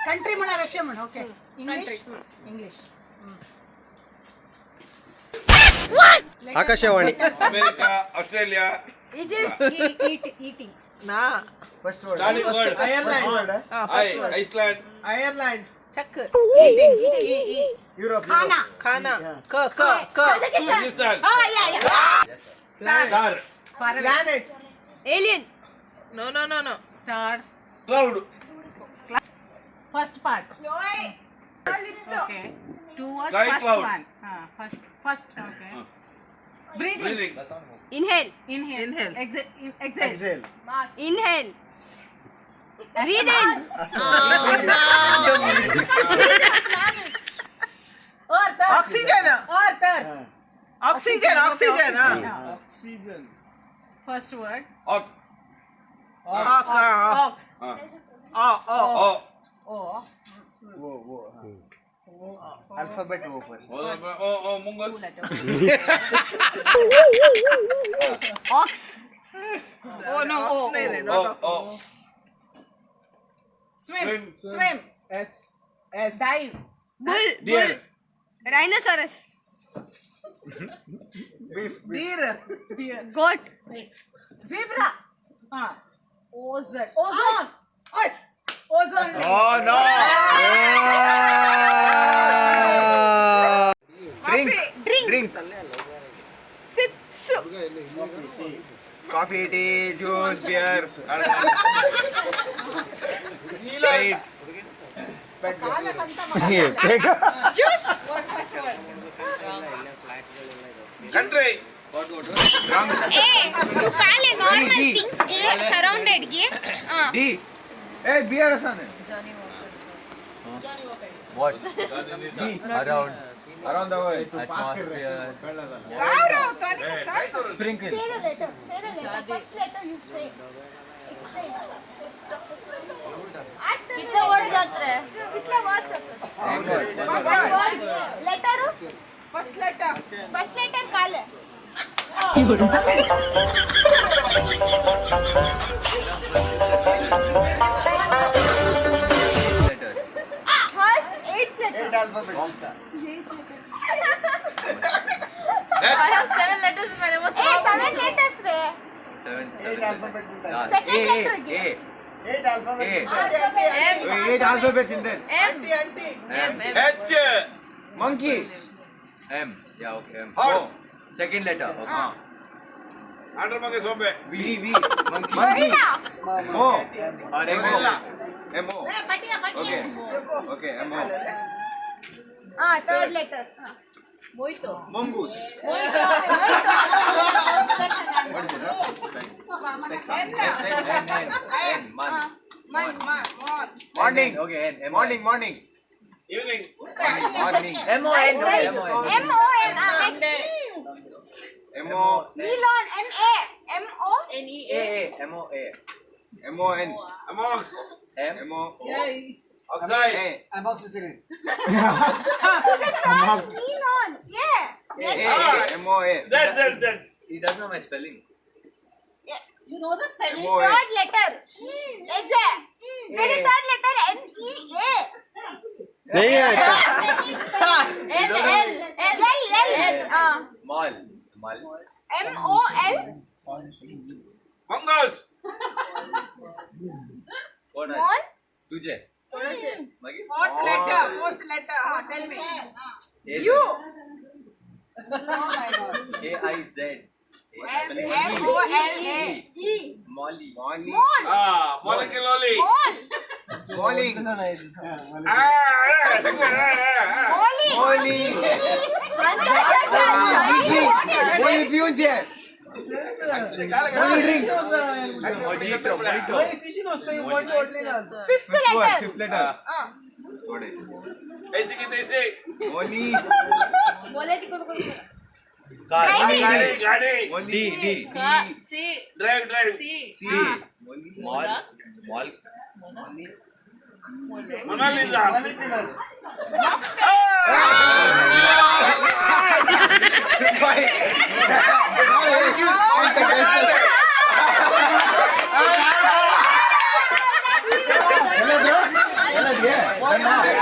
Country ಮಳ Russia ಮಣ. Okay, English. English. Akashvani. America, Australia. Egypt. Eating. ನಾ. First word. Starting word. Ireland. I, Iceland. Ireland. Check. Eating. E E. Europe. Khana. Khana. ಕ ಕ ಕ. Kyrgyzstan. Star. Planet. Alien. No, no, no, no. Star. Cloud. First part. Okay. Two words. Sky First cloud. One. First. First. Okay. Breathing. Breathing. Inhale. Inhale. Inhale. Exhale. Exhale. Exhale. Inhale. Breathe in. Oxygen. Earth. Earth. Oxygen, oxygen. Oxygen. First word. Ox. Ox. ಆ ಓ. O. O. O O. Alphabet O first. O, O, O, Mungus. Ox. Oh no. O. O. O, O. Swim. Swim. Swim. S S. Dive. Bull. Bull. Deer. Rhinoceros. Beef. Deer. Deer. Goat. Zebra. O Z. Ozone. Ozone. Oh no. Drink. Drink. Sip. Soup. Coffee, tea, juice, beer. Light. Juice. What first word? Country. A ಕಾಲೆ normal things ಗೆ surrounded ಗೆ. D. Hey, beer asane. What? D. Around. Around the world. Atmosphere. Sprinkle. Say the letter, say the letter, first letter you say, explain. कितना word जात रहे, कितना words? Word letter. First letter. First letter ಕಾಲೆ. Letters. First eight letter. Eight alphabets. I have seven letters. A seven letters ರೇ. Seven. Eight seven alphabet letters. Ah, Second A, letter A, ಗೆ. A, Eight alphabet. A. Eight alphabets in there. Aunty, aunty. M. H. Monkey. M. Yeah, okay. M. Horse. O. Second letter. Okay. Andhra Mange Sombe. V. V. V. Monkey. Monkey. O. Or M O. M O. Okay. Okay. M O. ಹಾ, third letter. Mongoose. What is it? Huh? N. N N N. Month. Morning. Okay. N. M O N. Morning. Morning. Evening. Morning. M O N. Okay, M O N. M O N. Next. M O. Milon. N A M O. A A M O A. M O N. Amox. M M O. Oxide. A. Amoxicillin. Milon A. A. A. M O A. Z, Z, Z. He doesn't know my spelling. You know the spelling. M O A. Third letter. H A. Third letter N E A. नहीं है. L L L L L. Mall. Mall. M O L. Mongoose. What? Mall. Tujhe. Magi? Fourth letter, fourth letter. ಹಾ, tell me. A U. A I Z. M M O L A E. Molly. Molly. Ah, molecularly. Mall. Morning. Ah, ah, ah, ah. Molly. Molly. Molly future. Molly drink. Mojito. Mojito. Fifth letter. Fifth letter. What is it? ऐसे की तैसे. Molly. Car. गाड़ी, गाड़ी. Molly. D D. C. Drive, drive. C. C. Mall. Mall. Mona Lisa. Molecular. One second, one second. Yeah.